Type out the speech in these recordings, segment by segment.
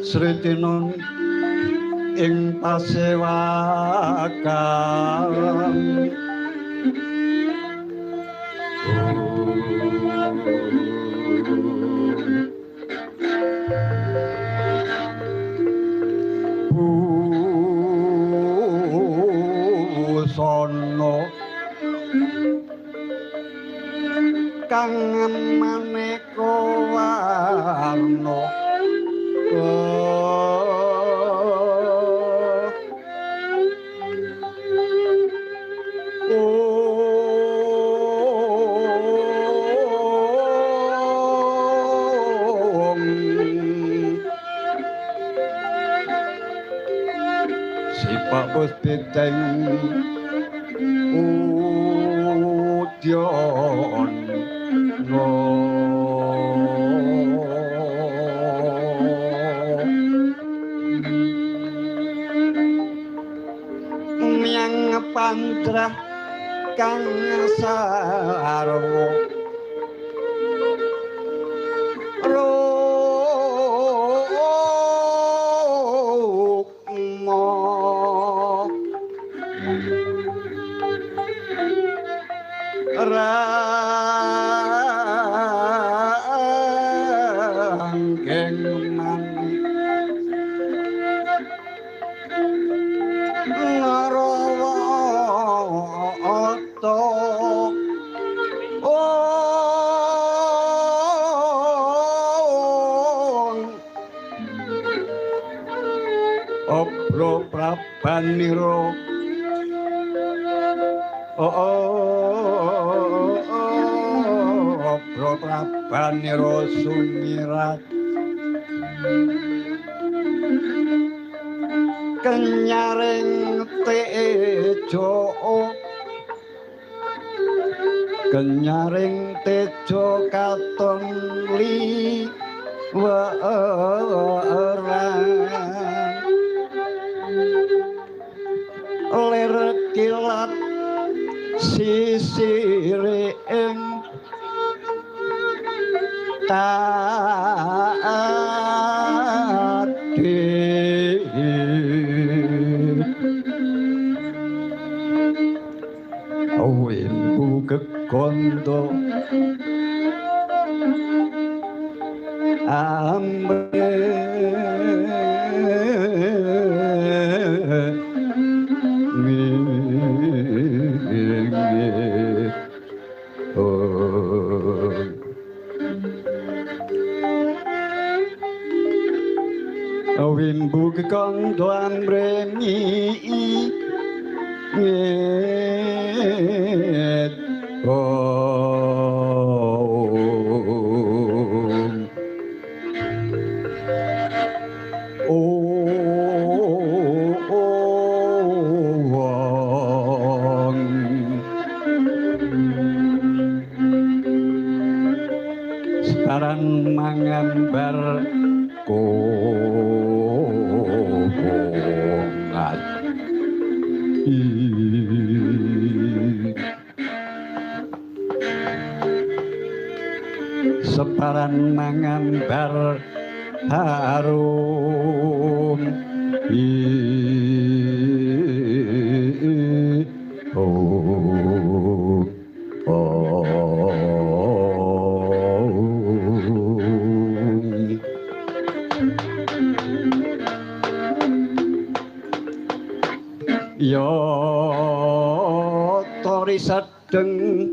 Sritinun ing pasewakan. Busana kang maneka warna sipak puspiteng udyan miang pandrah kang sarwa rukma ranggeng manik narawata obro prabanira obro prabanira sumirat kenyaring tejo kenyaring tejo katon liweran lir kilat sisire ing tadi wimbu kegondo ambre wimbu kegondo ambre mi Sekarang mangambar kongat separan mangambar harum ya tori sedeng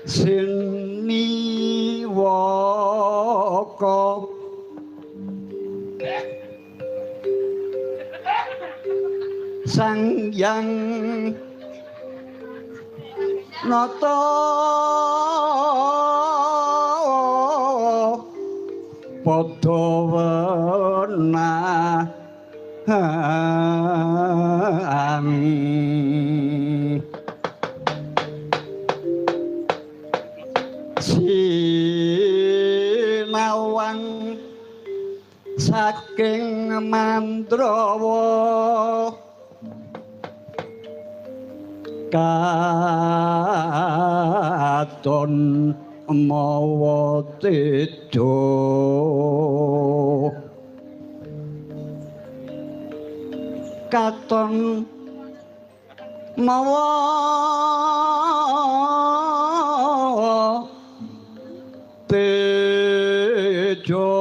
sini waka sang yang nata padha wenang sinawang saking Mandrawa katon mawa tejo. Katon mawa tejo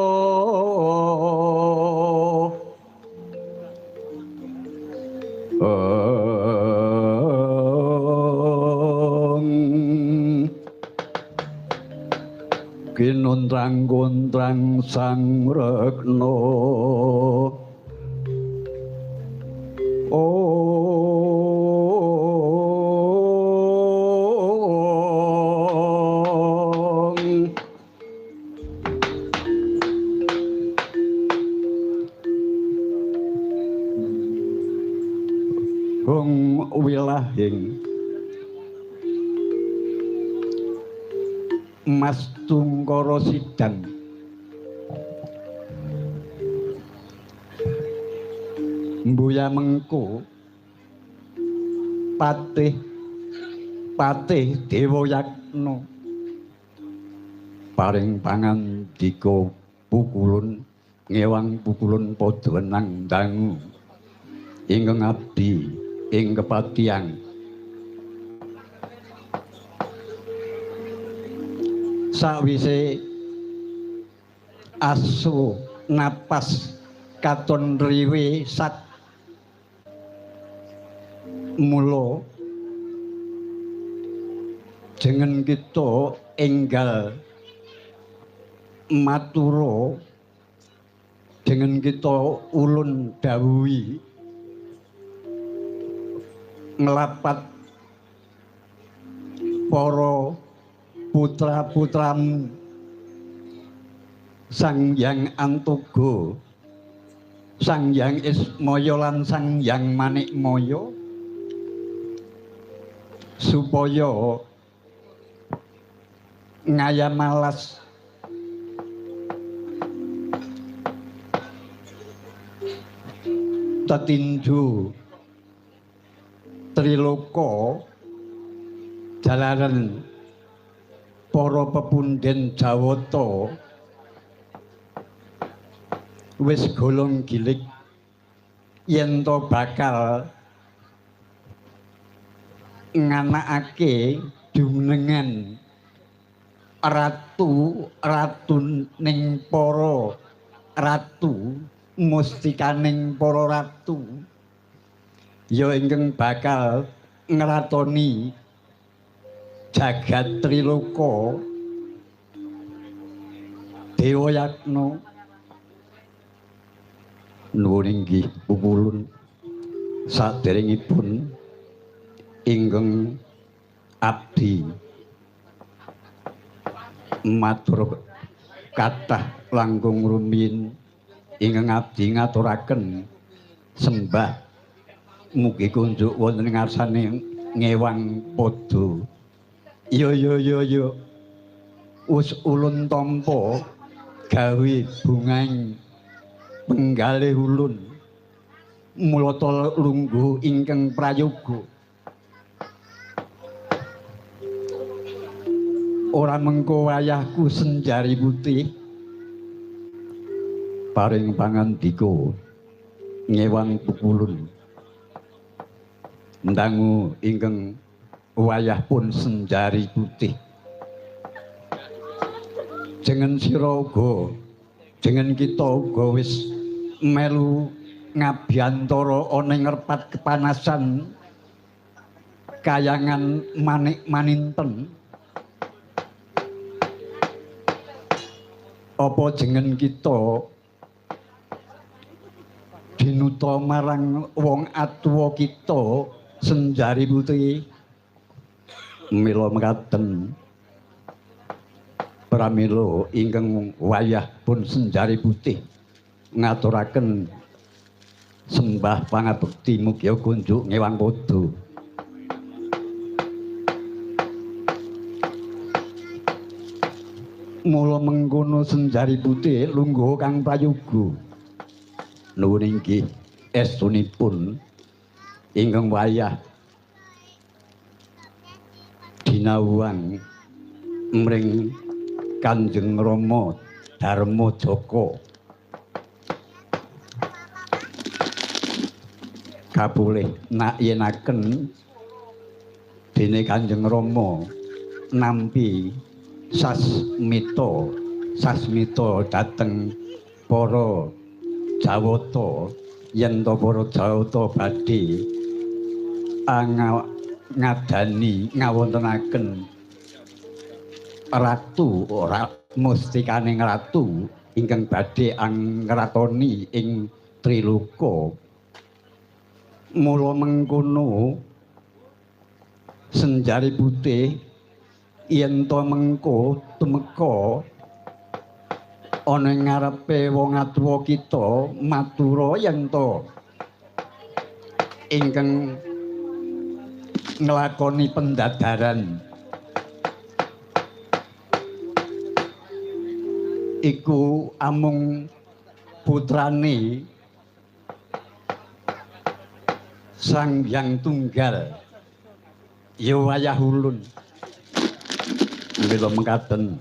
kinontrang-kontrang sang rekna. Hong wilahing Mas Tungkara Sidang mbuya mengko patih patih Dewa Yakna paring pangandika pukulun ngewang pukulun padha nang dangu ingkang abdi ing kepatiang. Sawise asu napas katon riwe sat mula jengen kita enggal matura, jengen kita ulun dawuhi nglapat para putra-putramu Sang Hyang Antoga, Sang Hyang Ismaya lan Sang Hyang Manikmaya supaya ngayamalas tetinju triloka jalaran para pepunden Jawata wis golong gilik yen to bakal nganakake jumenengan ratu ratun ning para ratu mustikaning para ratu ya ingkang bakal ngratoni jagat triloka Dewa Yakna. Nuwun inggih pupulun saderengipun ingkang abdi matur kathah langkung rumiyin ingkang abdi ngaturaken sembah mugi kunjuk wonten ngarsane ngewang padha. Yo yo yo yo wis ulun tampa gawe bungaing penggalih ulun mulata lungguh ingkang prayoga. Ora mengko wayahku senjari putih paring pangandika ngewang pupulun ndangu ingkang wayah pun senjari putih. Jengen sira uga, jengen kita uga wis melu ngabiyantara ana ing repat kepanasan kayangan manik maninten. Apa jengen kita dinuta marang wong atuwa kita senjari putih? Mila mekaten pramila ingkang wayah pun senjari putih ngaturaken sembah pangabekti mugi kunjuk ngewang padha. Mula mengkono senjari putih lungguh kang prayoga. Nuwun inggih estunipun ingkang wayah dinawang mring Kanjeng Rama Darma Jaka. Kapulih nak yenaken dene Kanjeng Rama nampi sasmita sasmita dhateng para Jawata yen to para Jawata badhe ngadani ngawontenaken ratu ora mustikaning ratu ingkang badhe angratoni ing Triloka. Mula mengkono Senjari Putih yen to mengko tumeka ana ing ngarepe wong atuwa kita matura yen to ingkang nglakoni pendadaran iku amung putrane Sang Hyang Tunggal ya wayah ulun. Mila mekaten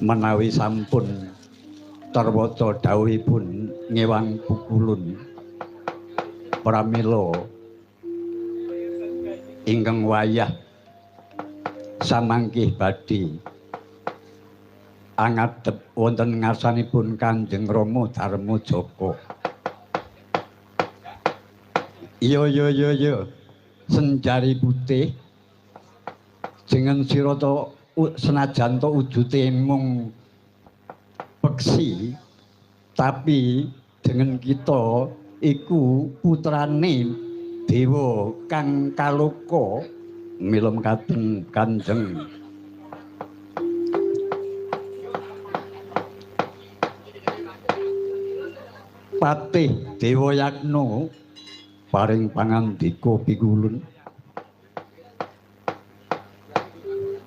menawi sampun tarwaca dawuhipun ngewang pukulun pramila ingkang wayah samangkih badhe angadhep wonten ngarsanipun Kanjeng Rama Darmajaka. Iya iya iya iya Senjari Putih jeneng sira to senajan to wujute mung peksi tapi jeneng kita iku putrane dewa kang kaloka. Mila mekaten Kanjeng Patih Dewa Yakna paring pangandika pikulun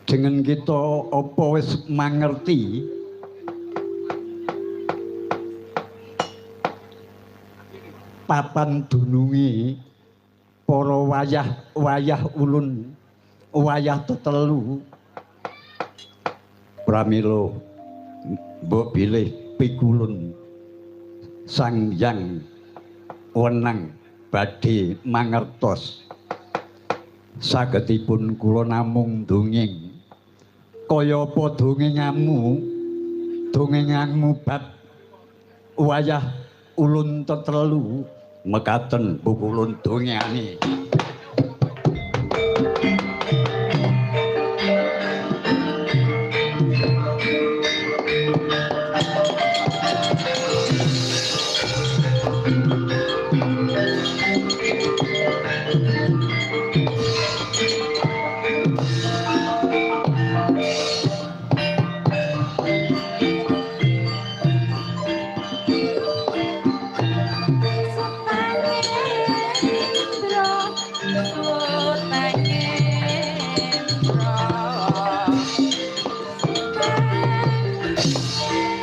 jeneng kita apa wis mangerti papan dununge para wayah-wayah ulun wayah tetelu. Pramila mbok bilih pikulun Sang Hyang Wenang badhe mangertos sagedipun kula namung dongeng kaya apa dongengamu dongengamu bab wayah ulun tetelu mekaten pukulun dongengane. Sutangindra.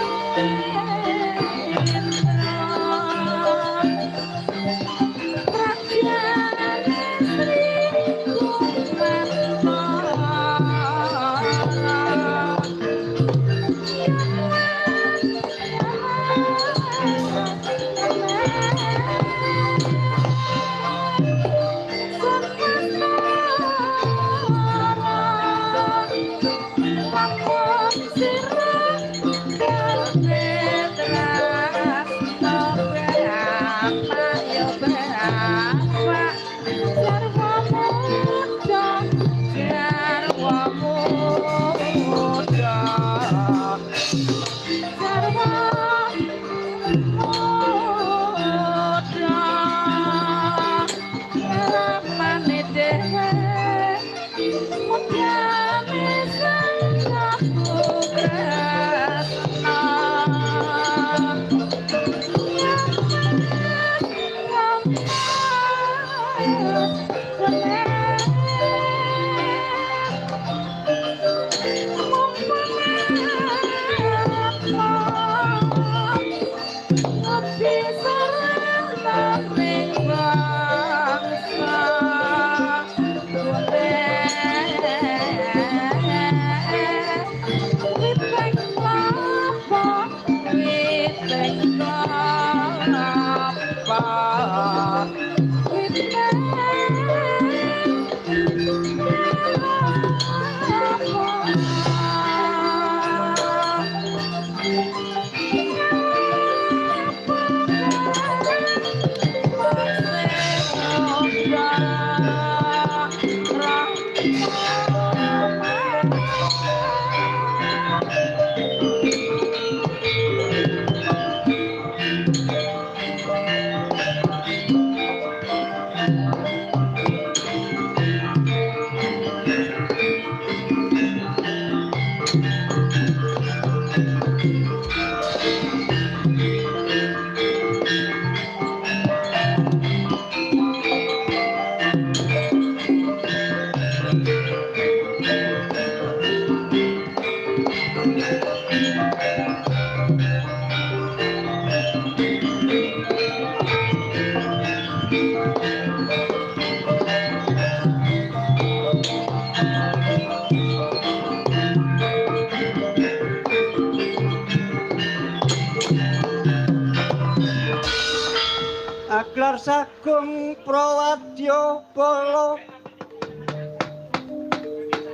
Aglar sagung prawadya bala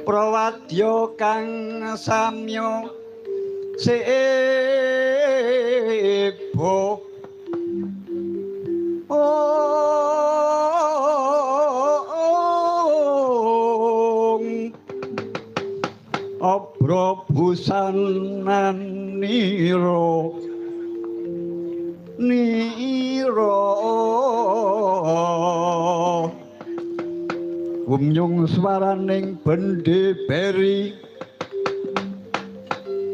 prawadya kang samya seba ong abra busananira nira gumyung swaraning bendhe beri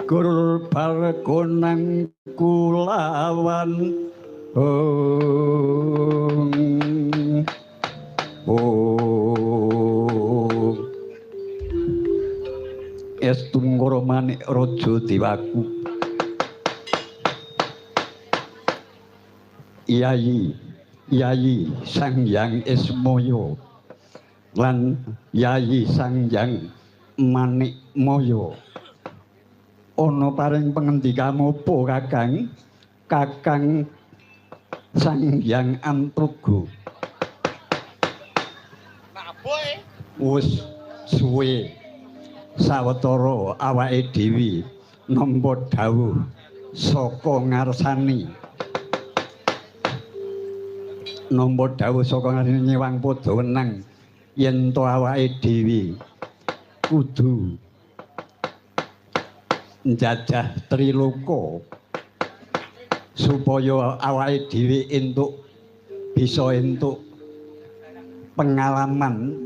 gur bargonang kulawan ong ong estu ngoro manik raja dewaku. Yayi Yayi Sang Hyang Ismaya lan Yayi Sang Hyang Manikmaya ana paring pengendikamu apa Kakang? Kakang Sang Hyang Antoga wis suwe sawetara awake dhewe nampa dawuh saka ngarsani nampa dawuh saka ngarsane nyewang padha wenang yen to awake dhewe kudu njajah triloka supaya awake dhewe entuk bisa entuk pengalaman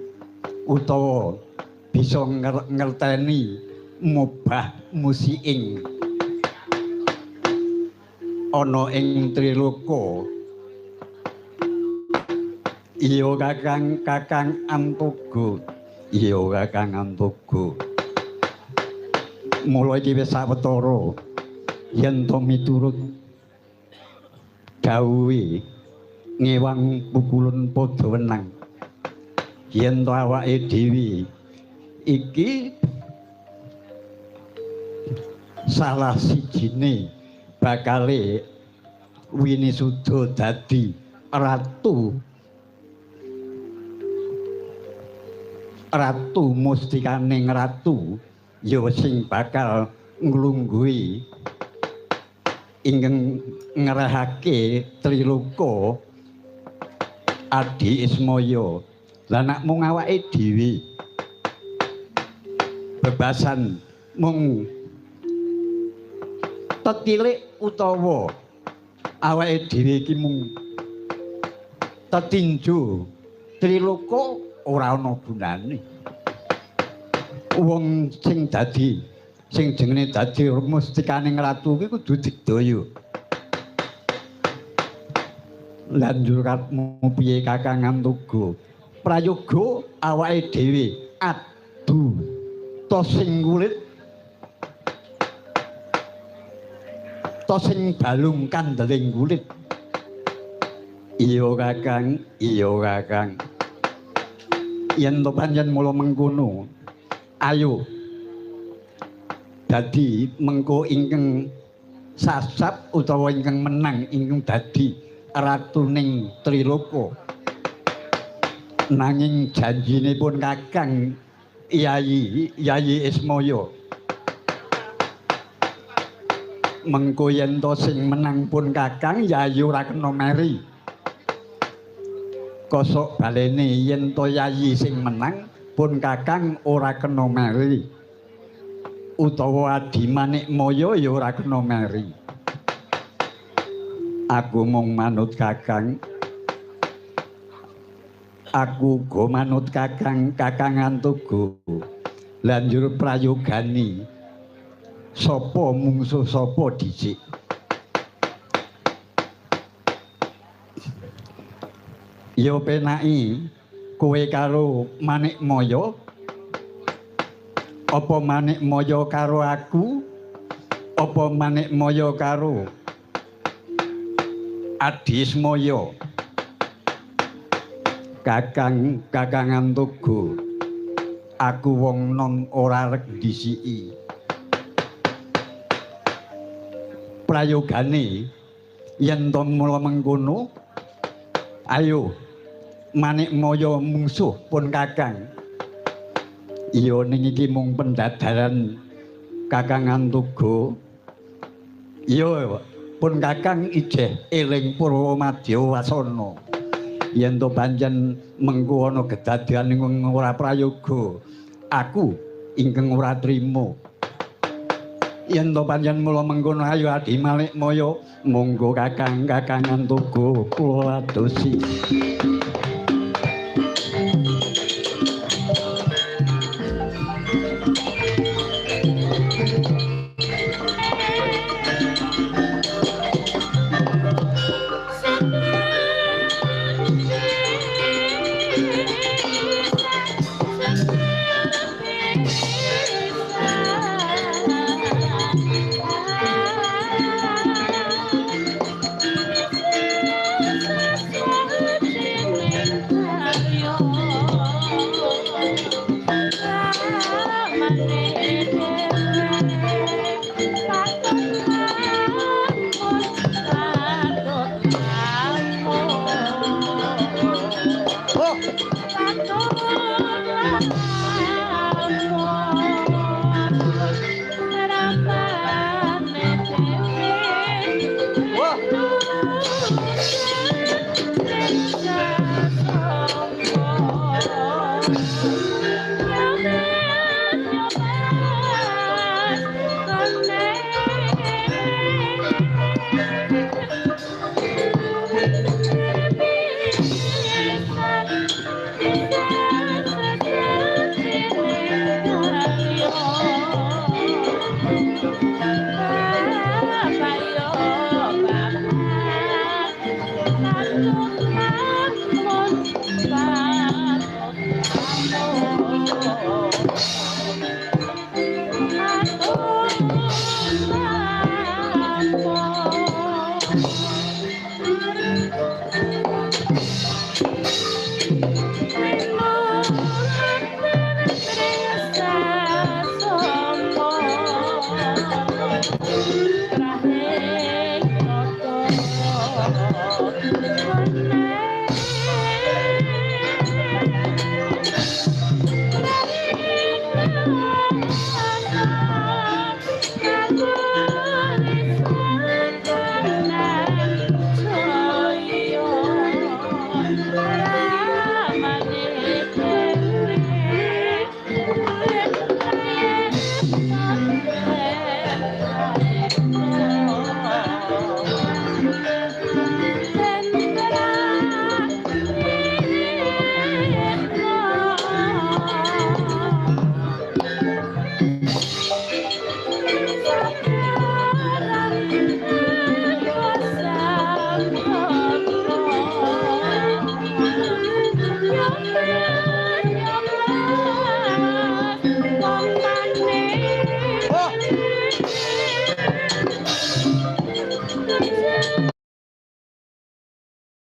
utawa bisa ngerteni mobah musiing ana ing triloka. Iya Kakang, Kakang Antoga. Iya Kakang Antoga. Mula iki wis sawetara yen to miturut dawuhe ngewang pukulun padha wenang. Yen to awake dhewe iki salah sijine bakale winisuda dadi ratu ratu mustikaning ratu ya sing bakal nglungguhi ingkang ngerahake triloka Adi Ismaya. Lah nek mung awake dhewe bebasan mung tetilik utawa awake dhewe iki mung tetinju triloka ora ana gunane. Wong sing dadi sing jenenge dadi mustikaning ratu kuwi kudu digdaya. Lan njur karepmu piye Kakang Antoga? Prayoga awake dhewe adu to sing kulit to sing balung kandeling kulit. Iya Kakang, iya Kakang. Yen to pancen mula mengkono, ayo dadi mengko ingkang sasap utawa ingkang menang ingkang dadi ratuning triloka. Nanging janjinipun Kakang Yayi Yayi Ismaya mengko yen to sing menang pun Kakang Yayi ora kena meri. Kosok balene yen to Yayi sing menang pun Kakang ora kena meri. Utawa Adi Manikmaya ya ora kena meri. Aku mung manut Kakang. Aku uga manut Kakang, Kakang Antoga. Lanjur prayogani sapa mungsuh sapa dhisik. Ya penaki kowe karo Manikmaya, apa Manikmaya karo aku, apa Manikmaya karo Adi Ismaya. Kakang, Kakang Antoga, aku wong nom ora rek dhisiki. Prayogane yen to mula mengkono, ayo Manikmaya mungsuh pun Kakang. Iya ning iki mung pendadaran Kakang Antoga. Iya pun Kakang ijeh eling Purwa Madya Wasana. Yen to pancen mengko ana kedadean ing ora prayoga, aku ingkang ora trima. Yen to pancen mula mengkono, ayo Adi Manikmaya, monggo Kakang, Kakang Antoga kula adosi. Yeah.